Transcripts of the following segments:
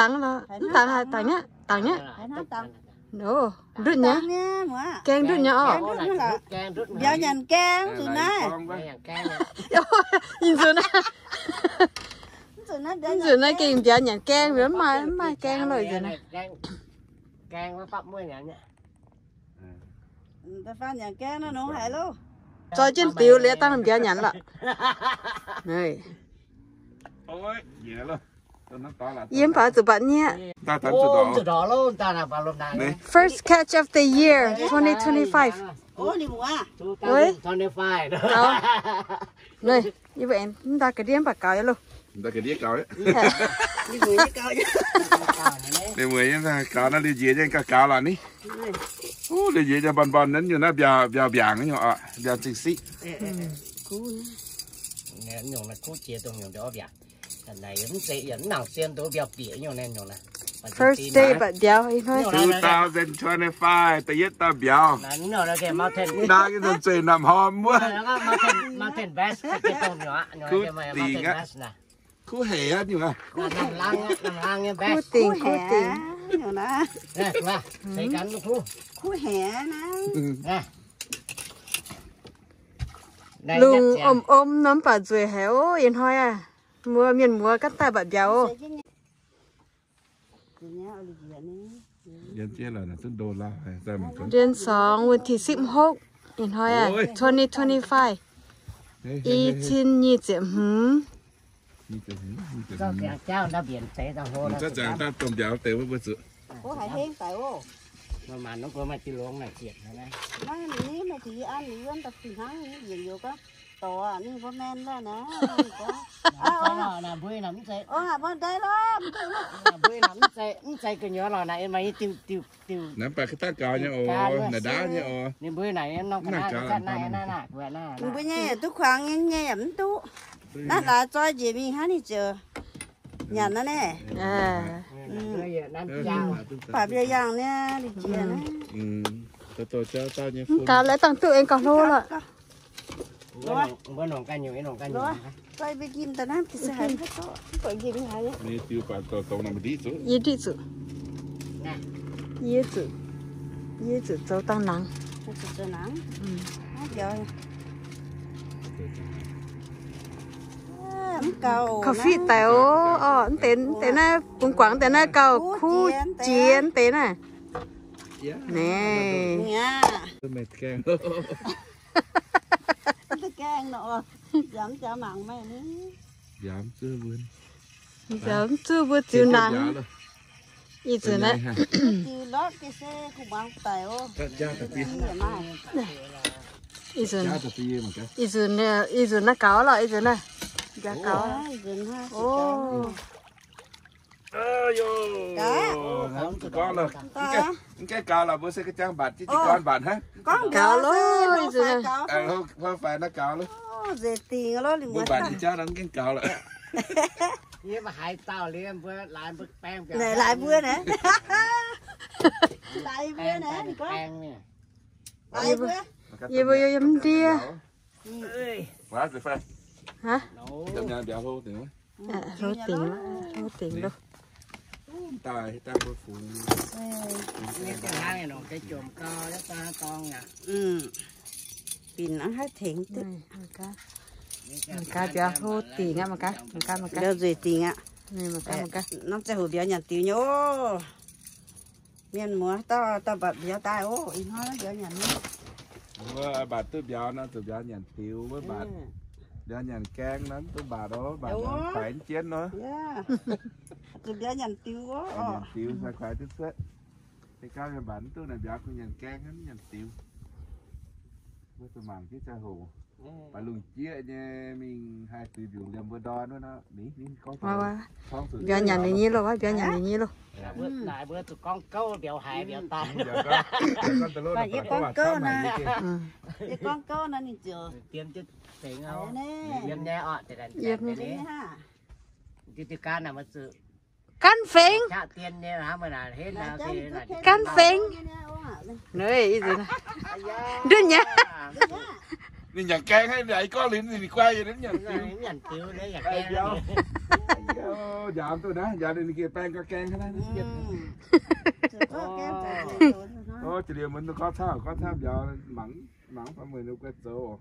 Dangx nor, mv dangx haaix, dangx nyei, dangx nyei. Ndutv nyei. Gaeng ndutv nyei orqc. Mbiauz nyanc gaeng zuqc naaiv. Ih nzunc naaiv, ih nzunc naaiv gengh mbiauz nyanc gaeng, mv maaih, mv maaih gaeng loh ih nzunc naaiv. Zoi jienv diux liuz dangh mbiauz nyanc lorqc. Yie mv baac zuqc mbatc nyieqc. First catch of the year, twenty twenty-five. Yie mbuo aengx mv daaih ga'ndiev mv baac gaux nyei loh. Ninh mueiz nyei gaux naaiv, liuz njiec nyei gaux gaux lorqc ni. Liuz njiec nyei mbaan mbaan naaiv nyungc naaiv mbiauz, mbiauz mbiaangc nyungc, mbiauz zingh siqv. First day mbatc mbiauz ih hnoi. Two thousand twenty-five da'yietv dauh mbiauz. Naaiv nyungc zeqc naamh horm wuov. Kuv dingc aqv. Kuv haic aqv nyungc aqv. Kuv dingc, kuv dingc. Lungh om om nor mv baac nzueic haic oc. Ih hnoi aah, mbuo mienh muoz ganh daaih mbatc mbiauz oc. Ndien song วันที่สิบหก ih hnoi aah, twenty twenty-five. I cin nyic ziepc hmz. Mv baac ga'daav gaux nyei oc, naaic ndaauv nyei oc. Mbuo nyei duqv kuangx nyei, nyei yaac mv duqv. Naaiv laaix zoi njiec mingh hnangv ninh ziouc nyanc naaiv naeh. Baac mbiauz yangh nyei, ninh jiex naaiv. Mv gaax, laaix dangh duqv aengx gauh hlo lorq. Yie ndiev zuqc, yie zuqc, yie zuqc zoux dangh nangx. Kaux fiqv daic oc. Orqc, mv deix, mv deix naaiv bungx guangc, mv deix naaiv gauh kuv jiex mv deix naaiv. Naaiv. Mv zuov mbuo ziux nangx. Ih nzunc naaiv, ih nzunc, ih nzunc naaiv gaux lorqc, ih nzunc naaiv. Gaux. Mv gaengh gaux lorqc, mbuo se ga'jang mbatc jienv jiez gorn mbatc hnangv. Gaux loh, ih nzunc naaiv. Faix naaiv gaux loh. Mbuo mbatc jienv jauv nor mv gaengh gaux lorqc. Naaic laaix mbuo naaic. Laaix mbuo naaic. Yie mbuo yiem ndiev. Hlo dingc, hlo dingc loh. Binc hnangv haih tengx duqv. Mangc gaax, mbiauz hlo dingc aqv, mangc gaax, mangc gaax, mangc gaax. Nzueic dingc aqv. Norm ziangh hoc mbiauz nyanc diux nyei oc. Mienh muoz dauh dauh mbatc mbiauz daaih oc. Ih hnoi mbiauz nyanc nyei. Wuov mbatc duqv mbiauz nor zuqc mbiauz nyanc diux, wuov mbatc mbiauz nyanc gaeng nor mv duqv mbatc oc, mbatc faix jienv nor. Zuqc mbiauz nyanc diux oc. Nyanc diux sai kuaix duqv cuotv. Se gau mienh mbatc mv duqv naaic mbiauz kungx nyanc gaeng, mv nyanc diux. Mbuo zuqc mangc jienv ziangh hoc. Baac lungh jieqv nyei mingh haih zuiz mbiungc liemh mbuo ndorn wuov nor, mingh gorngv mbiauz nyanc liuz nyei loh, mbiauz nyanc liuz nyei loh. Yie gorngv gouv naaic, yie gorngv gouv naaic ninh ziouc yiem nyei. Gan fengx. Gan fengx. Ih nzunc ndutv nyei. Ninh nyanc gaeng hnangv, ih gorngv liuz ninh guai, ninh nyanc diux. Njaaux duqv naaiv, njaaux ninh geh baeng gau gaeng hnangv naaiv. Ov, jiex liuz mbuo gorngv camv, gorngv camv njaaux mangc, mangc fai meih ninh guai zoux.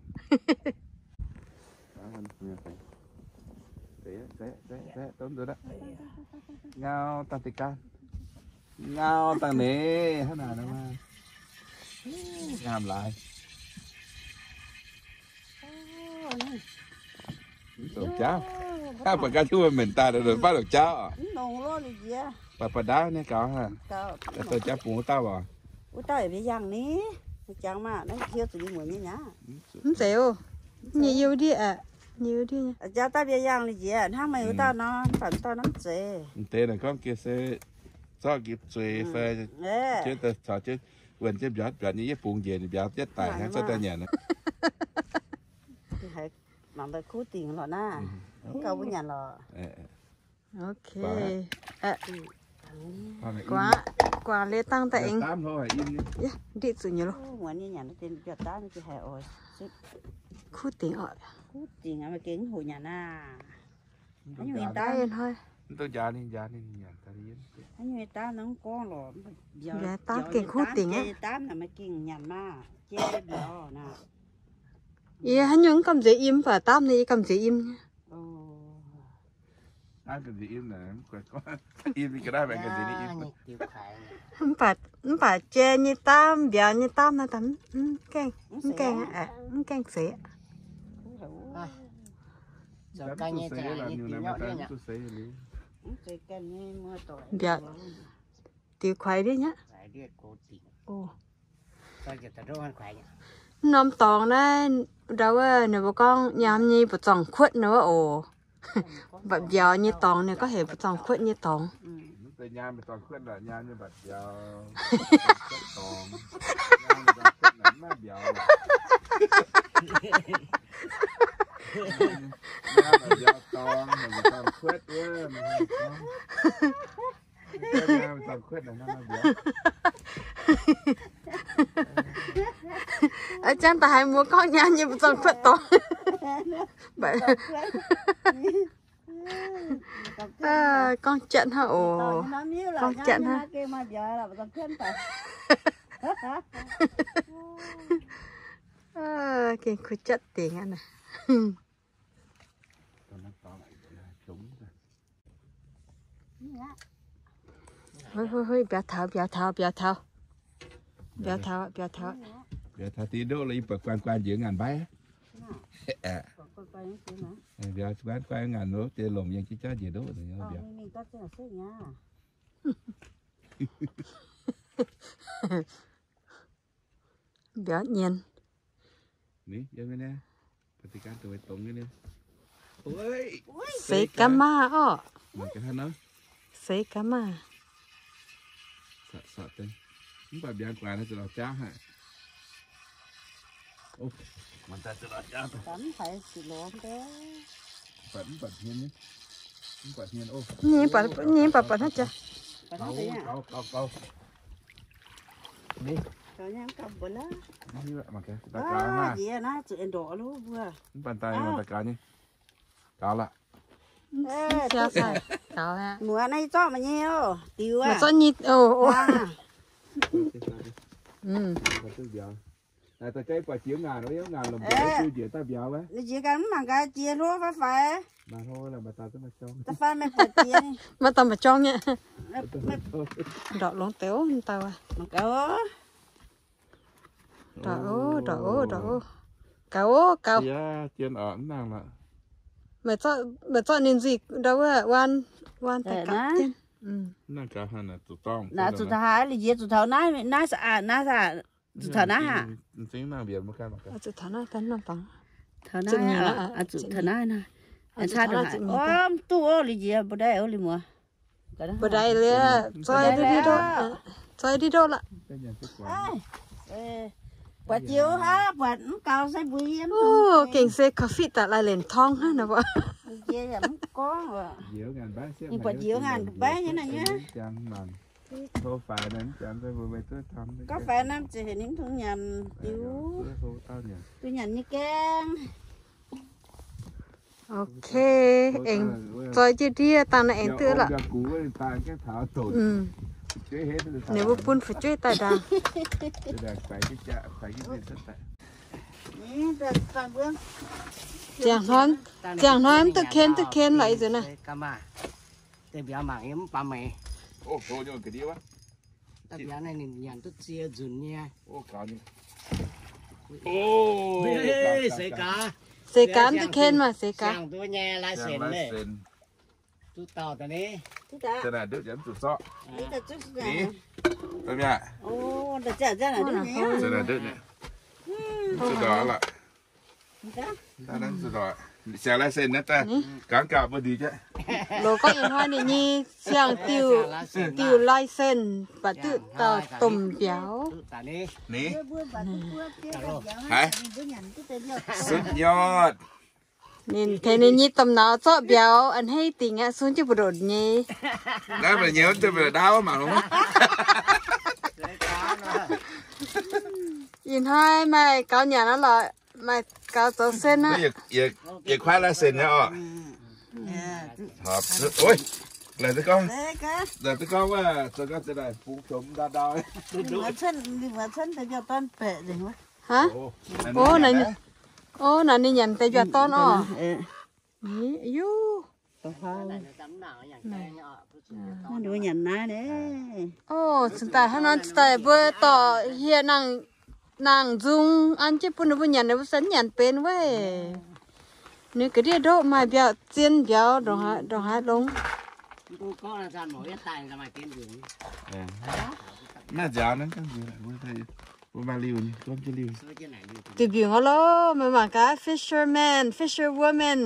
Ngau dangh deix ganh, ngau dangh neix hnangv naaic nor maah. Ngamv laaix. Mv dongh jauv. Hnangv buatc ganh hiuv mengh daaih, baav dongh jauv oc. Baac baac ndaauv nyei gaux hnangv. Dongh jauv bungx wuov dauh oc. Wuov dauh yaac mbiauz yangh ni. Jangx maah, naaiv hiuv zuqc ninh muonz nyei aqv. Mv zeiz oc. Nyei youh ndiev aqv. Nyei youh ndiev nyei. Jauv daaih mbiauz yangh liuz njiec hnangv meih wuov dauh nor, mv baac wuov dauh naaiv mv zeiz. Mv deix naaic gorngv geh se zorqv nqipc zueiz fai jienv daaih caux jienv wuonh jienv mbiauz mbiauz nyei, yie bungx njiec ninh mbiauz jienv daic hnangv zorqv daaih nyanc. Haiz mangc daaih kuv dingc lorqc naaiv. Mv gauh mbuo nyanc lorqc. Ok. Guaax, guaax liuz dangh daaih aengx ndiqv zuqc nyei loh. Kuv dingc oc. Mbiauz dangh gengh kuv dingc aqv. Yie haaix nyungc mv gamh nziex im, mv baac dapv naaiv yie gamh nziex im nyei. Mv baac, mv baac jai nyei dapv, mbiauz nyei dapv naaiv daaih mv gaengh, mv gaengh, mv gaengh seix. Mbiauz diuh kuaix ndiev nyaqv. Mv norm dorngx naaiv, ndau wuov ninh mbuo gorngv nyaam nyei mbu'zorng kuotv nor wuov oc. Mv baac mbiauz nyei dorngx ninh gorngv heuc mbu'zorng kuotv nyei dorngx. A'jang da'haiz muoz gorngv nyaam nyei mbu'zorng kuotv dorngx. Gorngv jatv hnangv oc. Gorngv jatv hnangv. Gengh kuh jatv dingc aqv naaic. Hui, hui, hui, mbiauz taux, mbiauz taux, mbiauz taux. Mbiauz taux, mbiauz taux. Mbiauz taux deix ndoqv lo, yie buatc guanh guanh njiec ngaanc mbaiv. Mbiauz guanh guanh ngaanc lo, deix lomc yangh jienv jauv njiec ndoqv. Mbiauz nyien. Seix gaax maah orqc. Seix gaax maah. Mv baac mbiauz guaax naaiv zuqc lorz jauv haic. Nyei mv baac, nyei mv baac buatc hnangv jaax. Mv baac daaih gaux nyei. Gaux laqv. Muoz naaiv zorqv maaih nyei oc, diux aqv. Zorqv nyei oc. Naaiv da'gaiv buatc jiex ngaanc, ngaanc lomc njiec daaih mbiauz wuov. Jiex ganh mv mangc gaax jiex hlo fai faix. Da'faanh meih buatc jiex. Maiv daaih maaih jorng nyei. Ndorqc longx deix wuov dauh. Ndorqc oc, ndorqc oc, ndorqc oc. Gaux oc, gaux. Meih zorqv ninh nzuih ndau wuov waan, waan daaih gaux jienv. Zuqc taux haaix, liuz jiex zuqc taux naaiv, naaiv sa'aah, naaiv sa'aah. Zuqc taux naaiv aqv. Zuqc taux naaiv, taux naaiv, zuqc taux naaiv naaiv. Mv duqv oc, liuz jiex mbuo daaih oc, liuz muoz. Mbuo daaih liuz, zoi ndiev ndoqv, zoi ndiev ndoqv laqv. Buatc jiex aqv, buatc mv gaux se mbuo yiem. Gengh se coffee daaih lai lenc torngv hnangv nor. Ninh buatc jiex ngaanc mbaih nyei naaiv nyei. Gorngv faix naaiv ziouc heuc ninh mv dungx nyanc diux. Duqv nyanc nyei gaeng. Ok, aengx zoi jienv ndiev dangh naaiv aengx duqv lorqc. Ninh mbuo bun fu'jueiv daaih ndaangc. Ziangh hnoi, ziangh hnoi mv duqv ken, duqv ken lorqc ih nzunc naaiv. Seix gaax mv duqv ken maah, seix gaax. Loz gorngv ih hnoi ninh nyei siang-diuh, diuh license baac duqv dauh domh mbiauz. Haiz, สุดยอด. Ninh tengx ninh nyei domh nauz zorqv mbiauz a'hneiv dingc aqv, sun jienv mbu'ndongx nyei. Naaiv mbu'ndongx nyei, mv duqv mbu'ndongx ndaauv mangc longx. Ih hnoi maaih gaux nyanc aqv lorqc, maaih gaux zoux sen aqv. Yietc kuaaiv license nyei orqc. Laaix duqv gorngv, laaix duqv gorngv wuov, zoux gau za'naaic bungx jomc ndau ndau. Ov, naaic ninh nyanc deix mbiauz dorn orqc. Ov, cingx daaih hnangv nor, cingx daaih mbuo dorh hieh nangh nzung an jienv bun ninh mbuo nyanc, ninh mbuo se mv nyanc benx weic. Ninh ga'ndiev ndoqv maaih mbiauz zien mbiauz ndongc haaix longx. Diuh mbiungc aqv lorh, meih mangc gaax fisherman, fisherwoman,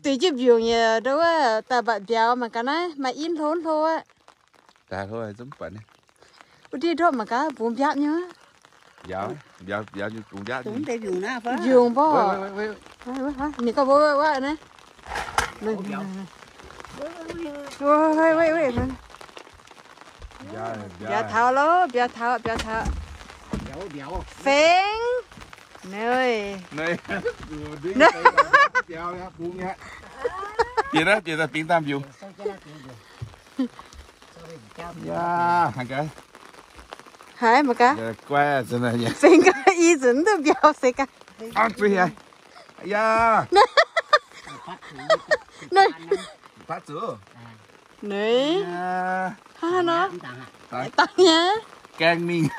duih jienv mbiungc yaac ndau wuov daaih mbatc mbiauz mangc gaax naaiv maaih in hlo hlo aqv. Wuov ndiev ndoqv mangc gaax, mbungx mbiapv nyei. Mbiungc mborqv. Ninh gorngv wuov wuov naaiv. Mbiauz taux loh, mbiauz taux, mbiauz taux. Fengx. Neic. Bieqc naaiv, bieqc daaih bingx dangh mbiungc. Haiz mangc gaax. Fengx gaax, i nzunc mv duqv mbiauz se gaax. Neic. Hnangv nor. Dangh nyei. Gaeng mingh.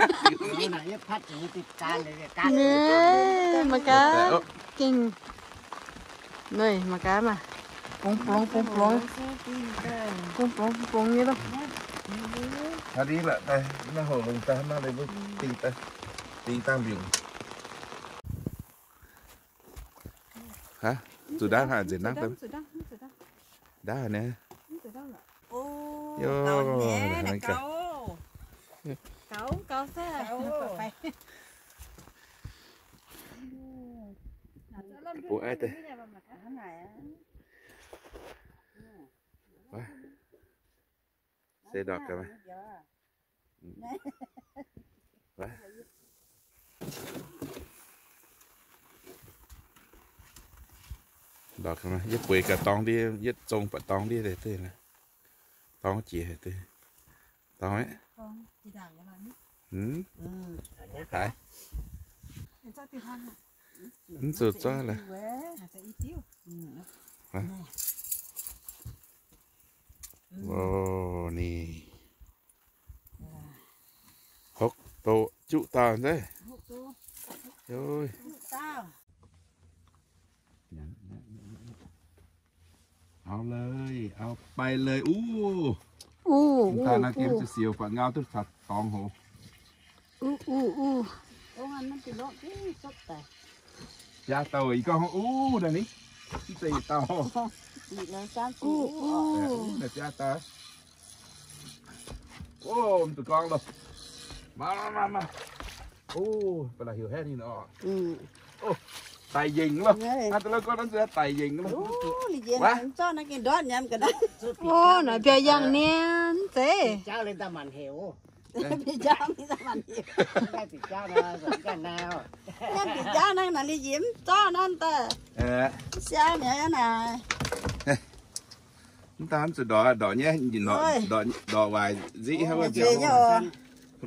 Neic, mangc gaax. Gengh. Neic, mangc gaax maah. Blongx blongx blongx blongx. Blongx blongx blongx nyei loh. Naaiv hoc longx daaih, naaiv mbuo bingx daaih, bingx dangh mbiungc. Zuqc ndaauv haaix nzengc nangv daaih. Ndaauv haaix nyei. Bungx aiv deix. Se ndortv gaax maah. Ndortv gaax maah, yietv bueix gaax dorngx ndiev, yietv zong baac dorngx ndiev deix duqv. Dorngx jiex haic duqv. Dorngx aqv. Haiz. Mv zuqc zorqv lorqc. Ov, ninh. Hopv doqc juqv dauh nzeiv. Au leiz, au, ไปเลย uv. Uv, uv, uv. Siouc buatc ngau duqv taux dorngx hoz. Uv, uv, uv. Biaa dauh ih gorngv uv naaiv ni. Mv zeiz yietc dauh. Uv, uv. Naaiv biaa dauh. Ov, mv zuqc gorngv loh. Maah, maah, maah, maah. Ov, ba'laqc heuc haiv ninh oc. Ov, daic yengc loh. Hnangv da'lov gorngv nor, daic yengc loh. Ov, naaiv biaa yangh nian zeiv. Bieqc jauv mingh daaih maanc heuc. Mv gaengh bieqc jauv nor, mv gaengh nau. Mv gaengh bieqc jauv naaiv, naaic liuz njiec mv zorqv naaiv daaih. Siaa mi'aqv naaic. Mv daan zuqc ndorqc, ndorqc nyei, ndorqc waaic nziqv hnangv wuov nziqv nyei oc.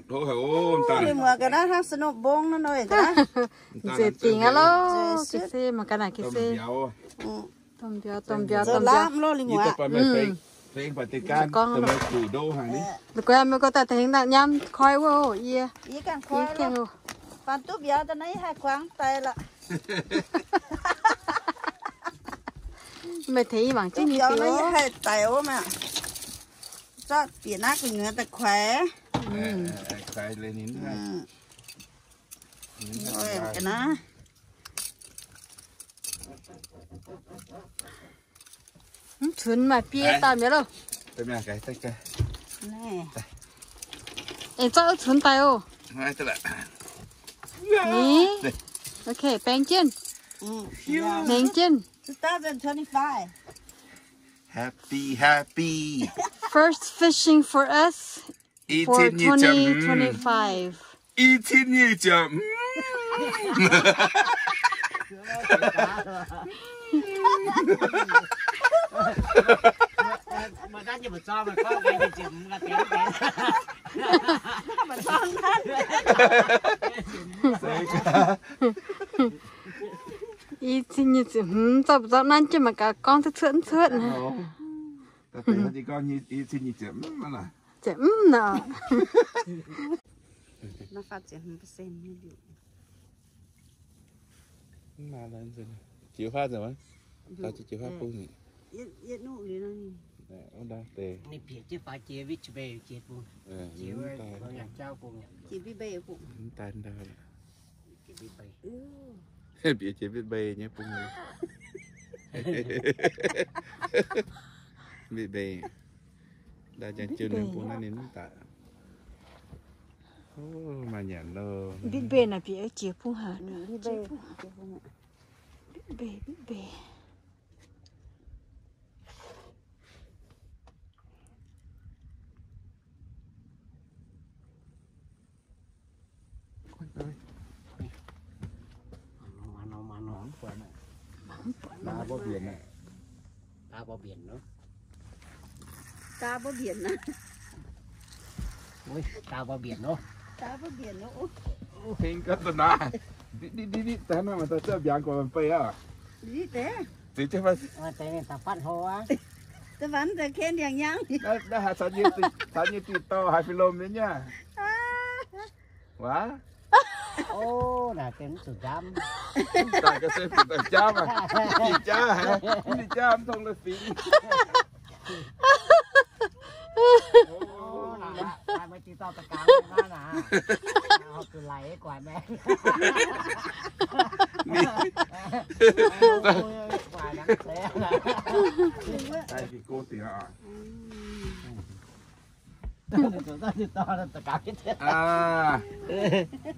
Tov haic oc, mv daan. Ninh muoz ga'naaiv hnangv snow mbong naaiv noic ga'naaiv. Nzueic dingc aqv loh, ga'sie mangc ga'naaiv ga'sie. Domh mbiauz, domh mbiauz, domh mbiauz. La'guaih meih gorngv, meih gorngv daaih tengx daaih nyaam koi wuov, yie, yie ganh koi loh. Faan duqv mbiauz daaih naaiv yie haih kuangx daaih lorqc. Meih tengx yie mangc jienv nyei mbiauz naaiv yie haih daic wuov maah. Zorqv bieqc naaiv gu'nyuoz daaih kuaix. Mv cunx maaih biei dauh mi'aqv loh. Aengx zorqv wuov cunx daaih oc. Ni. Okay, baeng jienv. Hnengx jienv. Happy, happy. First fishing for us for twenty twenty-five. I cin nyic ziepc. I cin nyic ziepc hmz, zorqv, zorqv nanv jienv mangc gaax gorngv cuotv cuotv cuotv naaic. Ziepc mv nor. Jiex huaav nzengc, jiex huaav bung nzengc. Ninh bieqc jienv faaux jiex Witch Bay jiex bung. Jiex Witch Bay bung. Mv daaih ndau. Bieqc jiex Witch Bay nyei bung. Witch Bay. Ndau jangx jienv ninh bung naaiv ninh mv daaih. Maaih nyanc loh. Witch Bay naaic bieqc jiex bung haic. Witch Bay, Witch Bay. Daa mbuo mbienc nor. Daa mbuo mbienc nor. Heng gaax da'naaiv. Diqv diqv diqv, da'naaiv maaih dauh zouv mbiaangx gorx mv bei aqv. Diqv deix. Da'faanh ken ndiangx nyangv. Naaiv haaix caux nyei diqc dorh haaix fih lomh nyei nyaav. Waac. Ov, naaic gengh mv zuqc njaamv. Daaih ga'sie fingx daaih njaamv aqv. Fingx jaav haic. Mv ninh jaav mv tong la'fingx.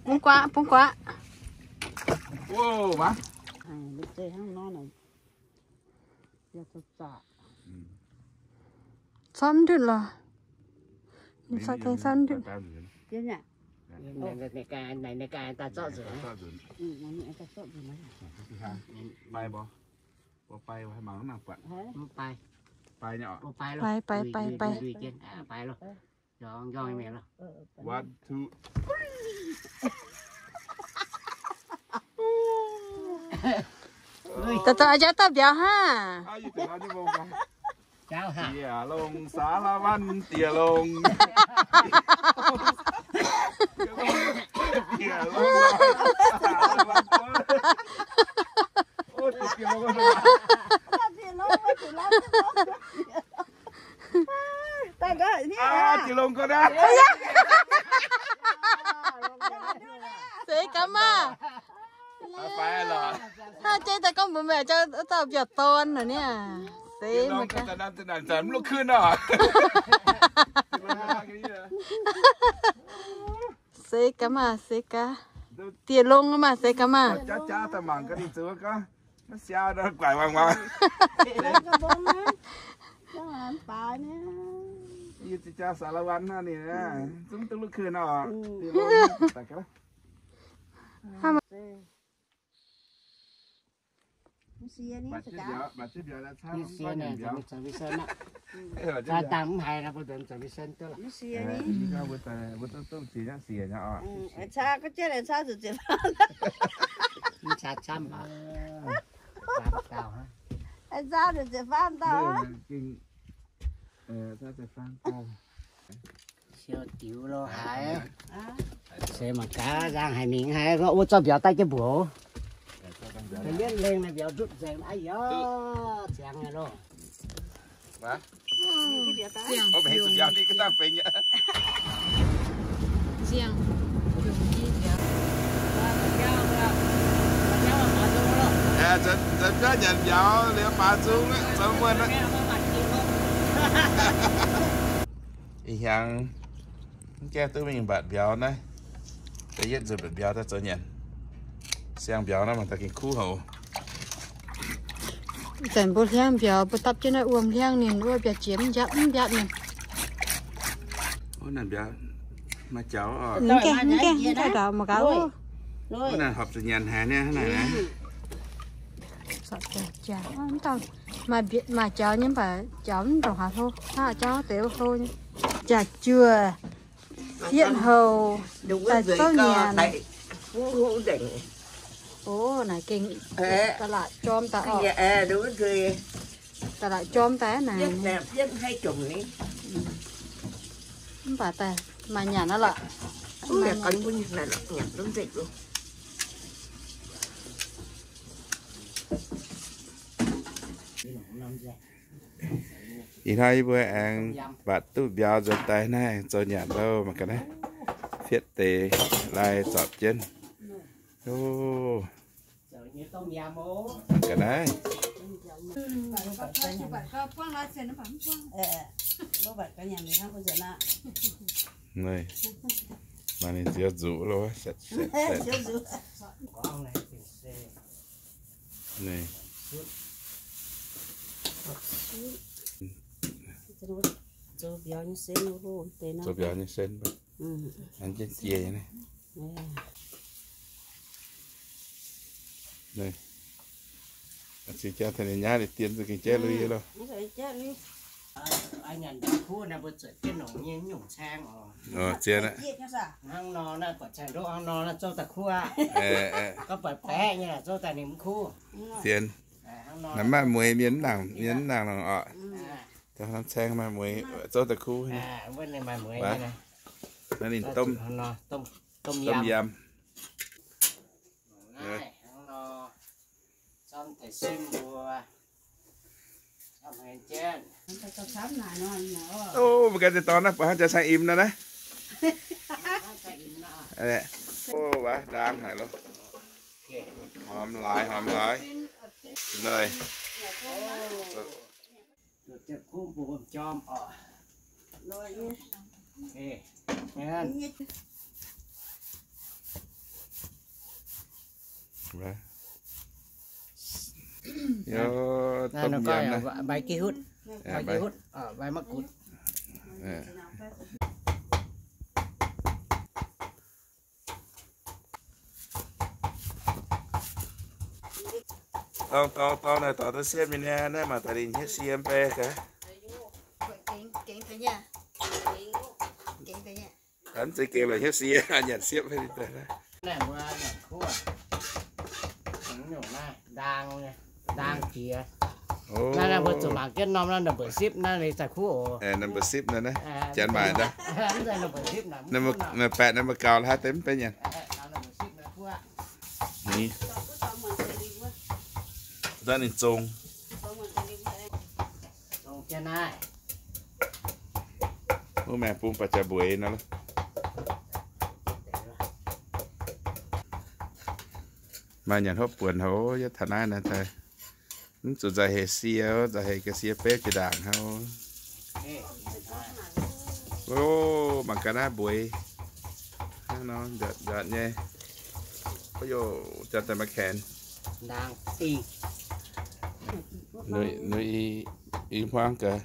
Bungx guaav, bungx guaav. Corc mv ndutv lorh. Ninh corc tengx corc mv ndutv. Baix, baix, baix. One, two, three. Daaih zoux a'jaav dauh mbiauz hnangv. Diex longh, สารวัตร diex longh. Diex longh, สารวัตร. Diex longh ga'naaiv. Seix gaax maah. Hnangv jeiv daaih gorngv mbuox meih aqv, dauh mbiauz-dorn naaic niaa. Seix mangc gaax. Seix gaax maah, seix gaax. Diex longh maah, seix gaax maah. Yie ziex jaa สารวัตร hnangv ninh, zungv duqv lutv kuh nor. Mv sie, mv haiz nor, mbuo nzuonx zoux วิทย์เซนต์ duqv. Mv sie ni. Mbuo zungv ziex nyei sie nyei oc. Caa, ga'jiex caa zuqc ziepc faam dauh. Caa zuqc ziepc faam dauh. Siou diux lo haic. Se mangc gaax, nzangc haic mingh haic, wuov zorqv mbiauz daaih jienv mbuox. Lienv lengh naaiv mbiauz ndutv nzengc aqv yoc. Ziangx nyei loh. Nzengc biauv nyanc mbiauz liuz maaz zung zoux muonh. Ih hnyangx mv gaengh duqv mingh mbatc mbiauz naaiv. Da'yietv nzunc mbatc mbiauz daaih zoux nyanc. Siang mbiauz naaiv mangc daaih gengh kuv haic. Zanc mbuo hliangv mbiauz, mbuo dapv jienv naaiv wuom hliangv ninh wuov mbiauz jiex mv njapv mv njapv ninh. Mv gaengh, mv gaengh, mv gaengh ndau mangc gaax wuov. Naaiv horpc zuqc nyanc haic niaa, hnangv naaic. Maaih jaux nyei mv baac jaux mv ndongc haaix hlo, hnangv jaux deix hlo nyei. Jaax juoh, yietv houc, daaih zouv nyanc. O, naaic gengh da'laatc jorm daaih oc. Da'laatc jorm daaih naaic. Mv baac daaih maaih nyanc aqv lorqc. Ih hnoi yie mbuo aengx mbatc duqv mbiauz nzuonx daaih naaiv, zoux nyanc loh mangc gaax naaiv. Fietv deix lai zorpc jienv. O, ga'naaiv. Maaih ninh nziouv nzuqc loh, setv setv. Zoux mbiauz nyei sen, aengx jienv jiex naaiv. Zien taux ninh nyaiv ninh dien za'gengh jaiv lui loh. Zien aqv. Zien. Naaiv maaih mueiz mienh mv nangc, mienh mv nangc nor oc. Norm caeng maaih mueiz zouv da'kuv. Naaiv ninh domh yiem. O, mbuo ganh deix dorn naaiv buatc hnangv jaax cangv im nor naaiv. O, waac ndaang haic loh. Hormx laaix, hormx laaix. Naaiv. Maiv gih hutv, maiv gih hutv, maiv maiv gutv. Dorng dorng dorng naaiv dorh duqv siepv mingh naaiv, naaiv maaih daaih ninh hnyouv sie mv bei gaax. Mv zeiz gengh lorqc, hnyouv sie nyanc siepv fai ninh daaih. Naaiv mbuo zuqc mangc jienv norm naaiv number sipv naaiv, ninh daaih kuv oc. Number sipv naaiv, janx maaic naaiv. Number baeqc number gauh haaix deix mv benx nyanc. Daaih ninh zong. Wuov maengx bung baac jaax mbueix nor. Maaih nyanc hopv buonc haic, yietv taux naaiv naaiv daaih. Mv zuqc nzauh heix sie, nzauh heix ga'sie beiv jiex ndaangc hnangv. O, mangc gaax naaiv mbueix hnangv nor, nzatc nzatc nyei. O, jaax daaih maaih kaenx. Nuic i hmuangv gaax.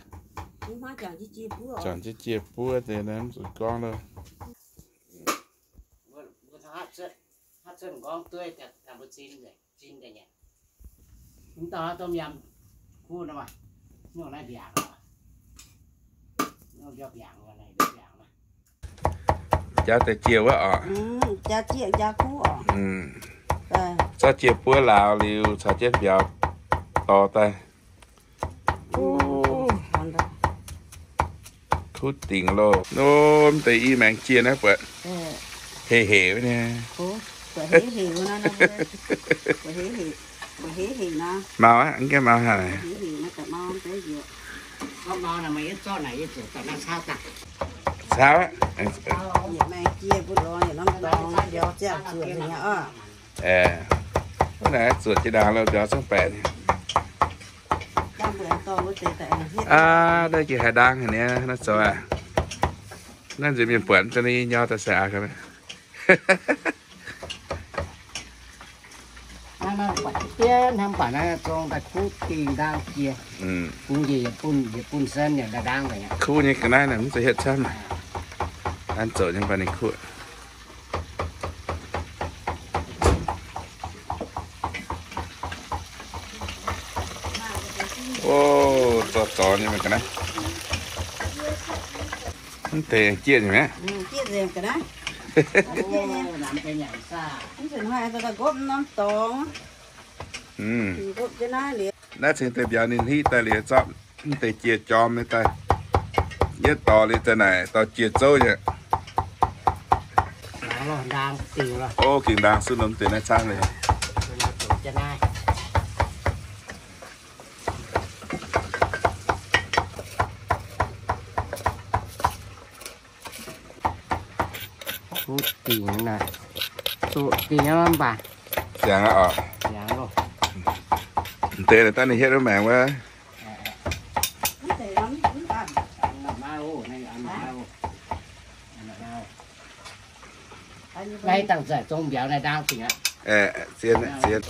Jangc jienv jiex buov deix naaiv mv zuqc gorngv lo. Jaav deix jiex wuov oc. Jaav jiex jaav kuv oc. Zorqv jiex buov lauz liuz caux jienv mbiauz dorh daaih. Kuv dingc loh. Nor mv deix i maengx jiex naaiv buatc heh heh nyei. Mau aqv, mv gaengh mau haic. Caux aqv. Wuov naaic zuoqc jiex ndaangc lo mbiauz zungv baeqc. Aav, naaiv jiex haaix ndaang haic niaa, naaiv zoux aac. Naaiv nziex mienh buatc za'nyeic nyorx daaih sai aac. Kuv nyei ga'naaiv naaic mv zeiz hietv camv. An zoux nyei mv baac ninh kuv. O, zorqv zorz nyei mienh ga'naaiv. Mv deix jieqv nyei mv? Naaiv cingx deix mbiauz ninh hiv daaih liuz zorqv mv deix jiex jorm nyei daaih. Yietv dorh liuz daaih naaic dorh jiex zouv nyei. O, gengh ndaang suv norm deix naaiv camv liuz. Kuv dingc naaic, zuqc dingc mv baac ziangx aqv oc. Deix daaih ninh hietv wuov maengx wuov. Naaiv dangh zungv mbiauz naaiv ndaang dingc aqv. Zien, zien.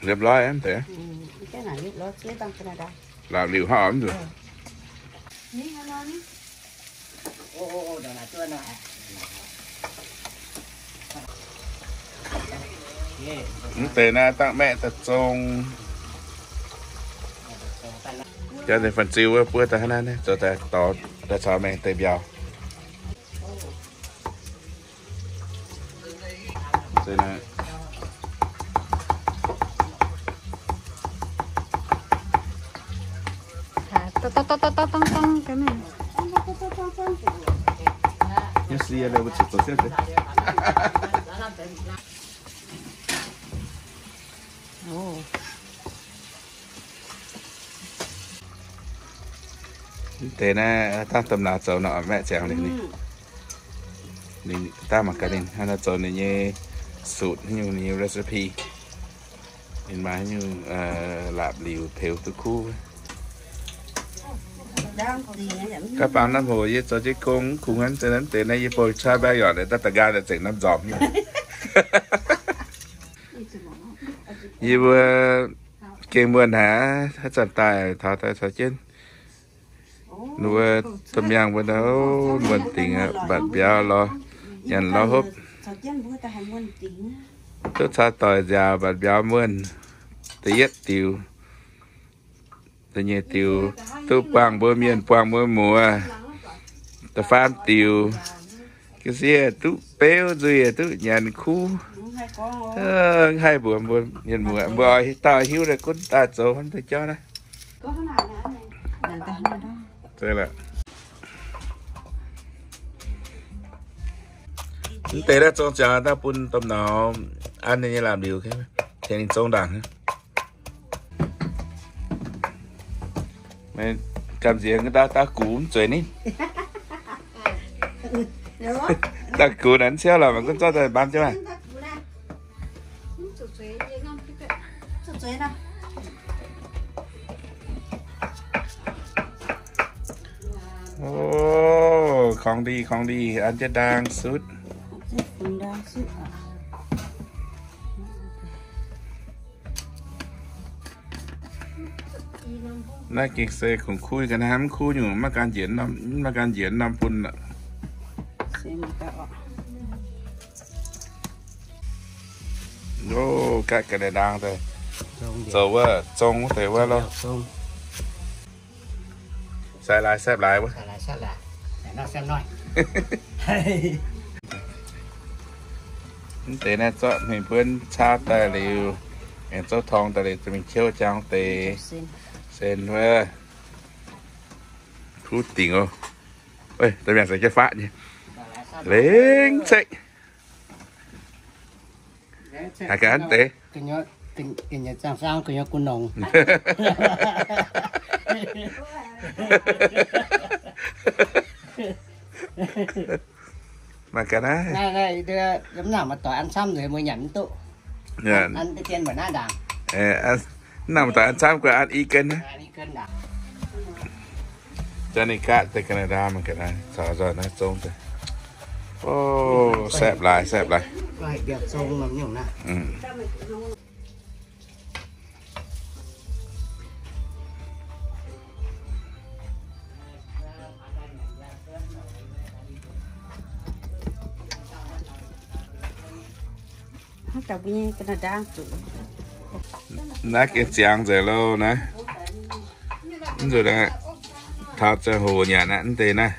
Liepc lorz mv deix. Laapc liuc hnangv mv nzunc. Mv deix naaiv dangh maeqv daaih zong. Jaav deix fanh ziu wuov buov daaih hnangv naaiv, zoux daaih dorh daaih caux maengx deix mbiauz. Mv deix naaiv dangh domh nauz zoux nor, maeqv ziangx liuz ninh, ninh dangh mangc gaax ninh hnangv nor zoux ninh nyei sutc haaix nyungc, ninh nyei recipe. Ninh maaih haaix nyungc laapc liuc peux duqv kuv. Gaax baamz naaiv hoc yie zoux jienv gong mv kungx hnangv, mv deix naaiv yie bouh cai mbaeqv yaac daaih da'nqaang daaih zengc norm nzormc. Yie mbuo gengh muonh haic, haaix zanc daaih taux daaih caux jienv ninh mbuo domh miangh mbuo muonh dingc aqv, mbatc mbiauz lorz nyanc lorz hopv. Duqv caux doic nziaauc mbatc mbiauz muonh. Da'yietv diuc, da'nyeic diuc, duqv buangh mbuo mienh buangh mbuo muoz. Da'faam diuc, ga'sie duqv beuv nzuih duqv nyanc kuv. Mv haih mbuox mbuo mienh muoz, mbuo oix dauh hiuv daaih gunv daaih zoux hnangv deix jauv naaiv. Mv deix daaih zong ziangx daaih bun domh nauz an ninh nyei laapc liuc, tengx ninh zong ndaangc. Gamh nziex daaih daaih gux mv zueiz ninh. Daaih gux naaic mv ciouv lorqc, mangc gunv zorqv daaih mbaamz jienv maah. O, ของดี ของดี an jienv ndaang sutv. Naaiv gengh se kungx kuv ga'naaiv, mv kuv nyungc maiv gan njiec norm, maiv gan njiec norm bun. Loh, gaatv ga'naaiv ndaang daaih. Zoux wuov, zong wuov deix wuov loh. Sai laaix saepv laaix wuov. Mv deix naaiv zorqv mingh buonv caa daaih liuz, aengx zouv torngx daaih liuz, zuqc mingh qiouv jangx deix. Sen wuov. Kuv dingc oc. Da'miangh se jienv faqv nyei. Lengc cekv. Haaix ganh deix. Mangc gaax naaiv. Mv nangc maaih doic an camv nzengc, mbuo nyanc mv duqv. An deix dien mbuo naaiv ndaangc. Mv nangc maaih doic an camv, guai an i gen. Jaax ninh gaatv deix Canada mangc gaax naaiv, caux nzoih naaiv zong daaih. O, saepv laaix, saepv laaix. Naaiv gengh ziangx nzengc loh naaiv. Mv nzunc taux ziangh hoc nyanc aqv, mv deix naaiv.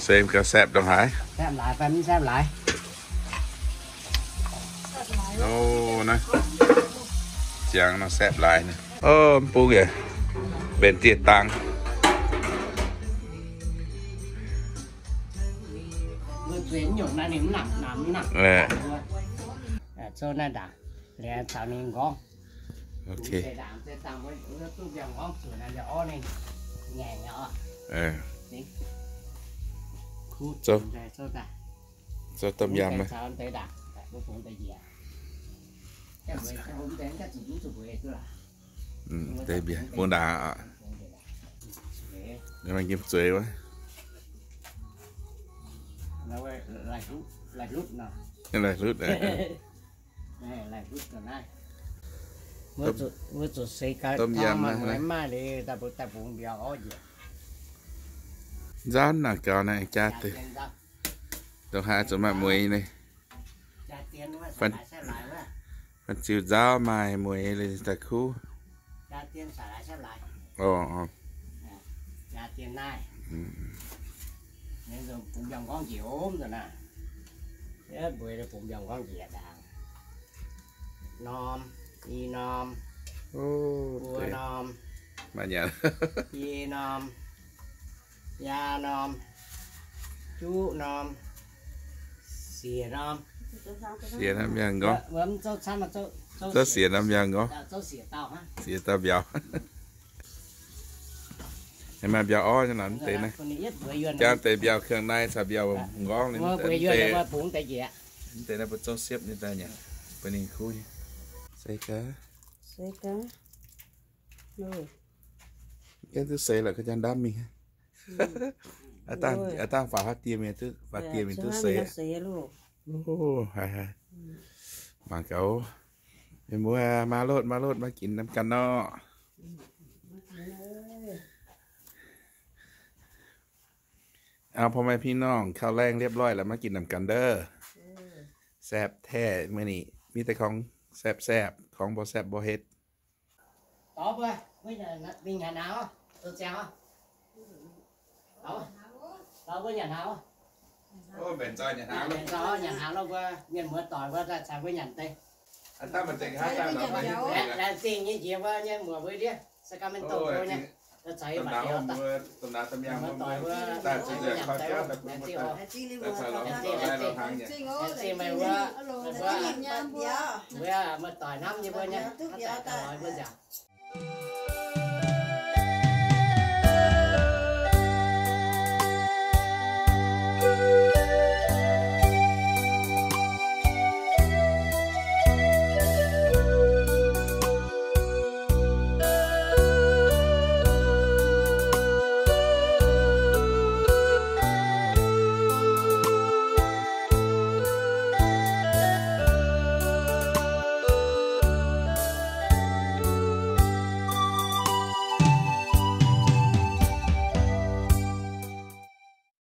Se gauh saepv ndongc haaix. O, naaiv ziangx nor saepv laaix. O, mv bung yaac mbenc dieh dangx. Zoux, zoux tom yam naaiv. Deix mbiauz bung ndaangc aqv. Maaih nqemh zueiz wuov. Laih hlutv. Tom yam naaiv. Nzanv naaic gaux naaiv jaax deix. Ndongc haaix zuqc maaih mueiz naaiv. Fanh ziux nzauv maaih mueiz liuz daaih kuv. Norm, i norm, buo norm, i norm, yaa norm, juqv norm, siec norm. Siec norm yangh nqorngv. Zouv siec norm yangh nqorngv. Siec dauh mbiauz. Maaih mbiauz orv nyei naaic, mv deix naaiv. Jangx deix mbiauz kang naaiv caux mbiauz nqorngv ninh, mv deix naaiv mbuo zouv siepv nyei daaih nyei, bun ninh kuv nyei. Se gaax. Gengh duqv seix lorqc, ga'jang ndamv mingh. Aav dangh faaux haav dieh mingh, faaux dieh mingh duqv seix. Mangc gaax, mienh muoz, maa lotv, maa lotv, maiv ginx norm ganh nor. Aa, พ่อแม่พี่น้อง ข้าวแลงเรียบร้อยแล้ว มากินนำกันเด้อ แซ่บแท้ มื้อนี้มีแต่ของแซ่บๆ ของบ่แซ่บบ่เฮ็ด Tov mbuo, mbuo mingh nyanc hnaangx oc, zoux ziangx oc. Tov mbuo nyanc hnaangx oc. Mbenc nzauh nyanc hnaangx, mbenc nzauh nyanc hnaangx loh, mbuo mienh muoz doic mbuo daaih caux mbuo nyanc deix. Laengz zingh nyei jiex mbuo nyei muoc mbuo ndiev Sacramento mbuo nyei. Mienh muoz doic mbuo, mienh muoz doic mbuo, laengz zingh meih mbuo, mbuo muoz doic hnamv nyei mbuo nyei, mbuo nziaauc.